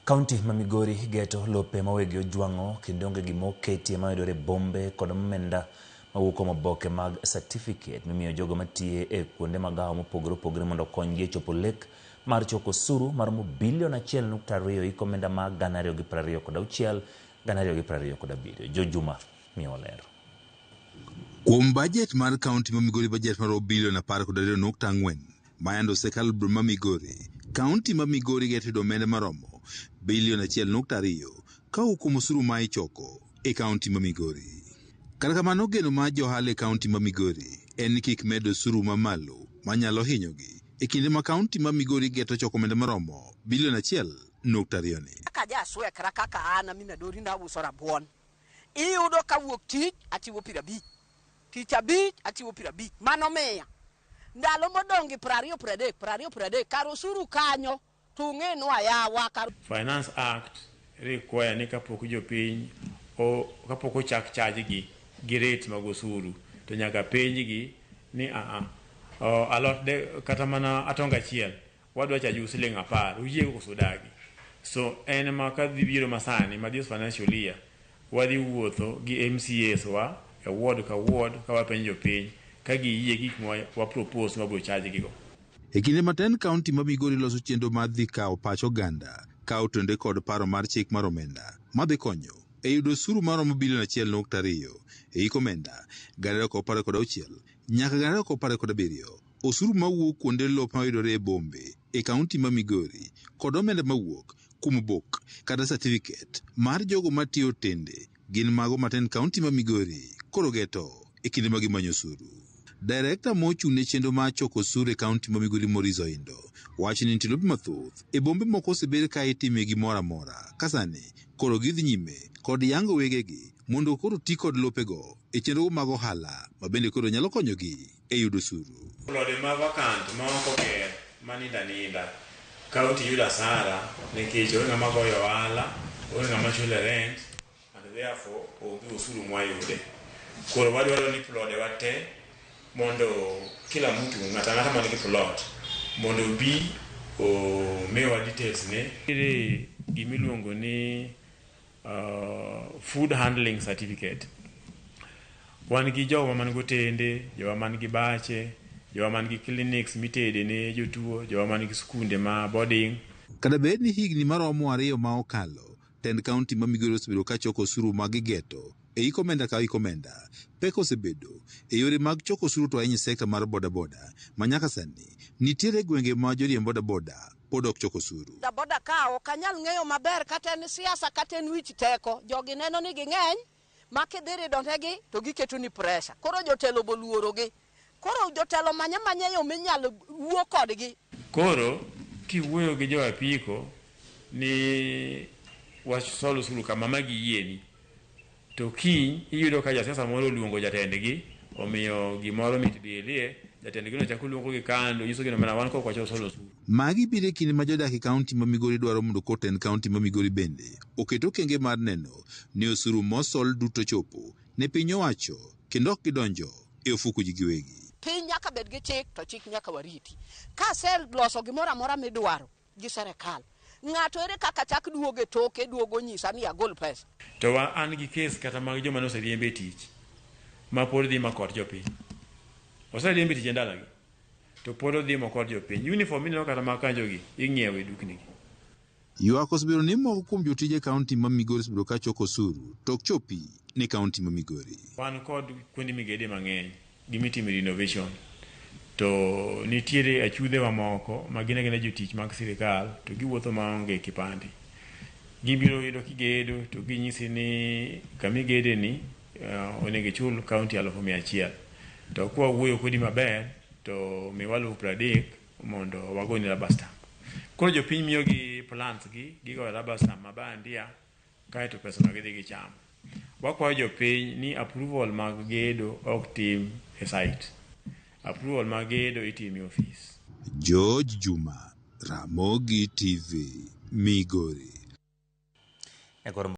Kaunti ma Migori geto lope ma wegi ojwang'o kendo onge gima oketie mayudore e bombe kod omenda mawuok kuom oboke mag certificate mimiyo jogo matiye e kuonde magawo mopogore opogore mondo okonygi e chopo lek mar choko osuru maromo bilion 1.2 hik omenda ma 2026 2027. Joe Juma miyowa ler. Kuom bajet mar kaunti ma Migori bajet maromo bilion 12.4 ma yande osekalo boma ma Migori, kaunti ma Migori geto yudo omenda maromo bilion 1.2 kowuok kuom osuru ma ichoko e kaunti ma Migori. Kata kamano geno mar johala e kaunti ma Migori en ni kik med osuru mamalo manyalo hinyogi e kinde ma kaunti ma Migori geto choko omenda maromo bilion 1.2 ni. Kaka jaswekra kaka an Amina Dori nauso rabuon. Iyudo ka wuok tich achiwo 50. Tich abich achiwo 50. Mano miya. Ndalo modong' gi 20 30 20 30 kar osuru kanyo to ung'enwa yawa kar Finance Act require ni kapok jopiny o kapok ochak charge gi gi rate mag osuru to nyaka penj gi ni aa alot de kata mana atonga achiel wadwa charge siling 10 uyiego koso udagi. So en ma kadhi biro masani ma this financial year wadhi wuotho gi MCAs wa e ward ka ward ka wapenjo jopiny ka giyie gik ma wa propose ma wabiro charge gigo. E kinde ma tend kaunti ma Migori loso chenro mar dhi kawo pach oganda ka otenore kod paro mar chik mar omenda madhi konyo e yudo osuru maromo bilion 1.2 e hik omenda 2016 nyaka 2017 osuru mawuok kuonde lop mayudore e bombe e kaunti ma Migori kod omenda mawuok kuom obok kata certificate mar jogo matiyo otende gin mago ma tend kaunti ma Migori koro geto e kinde ma gimanyo osuru. Direkta mochung' ne chenro mar choko osuru e kaunti ma Migori Maurice Oindo wacho ni nitie lope mathoth e bombe moko osebed ka itime gimoro amora ka sani koro gidhi nyime kod yango wegegi mondo koro ti kod lopego e chenro mag ohala ma bende koro nyalo konyogi e yudo osuru. Plode ma vacant ma ok oger ma nindo aninda kaunti yudo asara nikech onge ng'ama goyo ohala, onge ng'ama chule rent and therefore onge osuru mwayude. Koro wadwaro ni plode wa te mondo kila mtu ng'ato ang'ata man gi plot mondo obi omiwa details ne. Nitiere gimiluongo ni food handling certificate. Wan gi jowa man gi otende, jowa man gi bache, jowa man gi clinics mitede ne jotuo, jowa man gi skunde ma boarding. Kata bed ni higni maromo 2 ma okalo, tend kaunti ma Migori osebedo ka choko osuru ma gigeto e hik omenda ka hik omenda. Pek osebedo e yore mag choko osuru to ahinya e sekta mar bodaboda ma nyaka sani nitiere gwenge ma joriemb bodaboda pod ok chok osuru. Bodaboda ka ok anyal ng'eyo maber kata en siasa kata en wich teko. Jogi neno ni ging'eny ma kidhi ridonegi to giketo ni pressure. Koro jotelo boluorogi. Koro jotelo manya manya yo minyalo wuo kodgi. Koro kiwuoyo gi jo apiko ni wasol osuru kama ma giyieni to kiny iyudo ka jasiasa moro oluongo jatendgi omiyo gimoro mit bilie jatendgi no chako luongo gi kando nyisogi ni mana wan kok wachol sol osuru. Magi biro e kinde ma jodak e kaunti ma Migori dwaro mondo koro tend kaunti ma Migori bende oket okenge mar neno ni osuru mosol duto chopo ne piny owacho kendo ok gidonjo e ofuku ji giwegi. Piny nyaka bed gi chik to chik nyaka wariti. Ka aseloso gimoro amora midwaro gi serikal, ng'ato ere kaka chak duogo e toke duogo nyisa ni agol pesa. To wa an gi kes kata mag joma noseriemb e tich ma pod dhi makot jopiny. Oseriemb e tich e ndalagi to pod odhi mokot jopiny. Uniform mineno kata mag kanjo gi ing'iewo e dukni gi. Ywak osebedo ni moko kuom jotije kaunti ma Migori osebedo ka choko osuru to ok chopi ne kaunti ma Migori. Wan kod kuonde migede mang'eny gi mitime renovation to nitiere achudhe mamoko ma gin agina jotich mag sirikal to giwuotho maonge kipande. Gibiro yudo kigedo to ginyisi ni kamigede ni onego ichul kaunti 100,000. To kwa wuoyo kodi maber to miwa 30,000 mondo wagoni rubber stamp. Koro jopiny miyogi plans gi gigoyo rubber stamp mabandia kaeto pesa no gidhi gichamo. Wakwayo jopiny ni approval mag gedo ok tim e site. Approval mag gedo itimo e ofis. George Juma, Ramogi TV, Migori.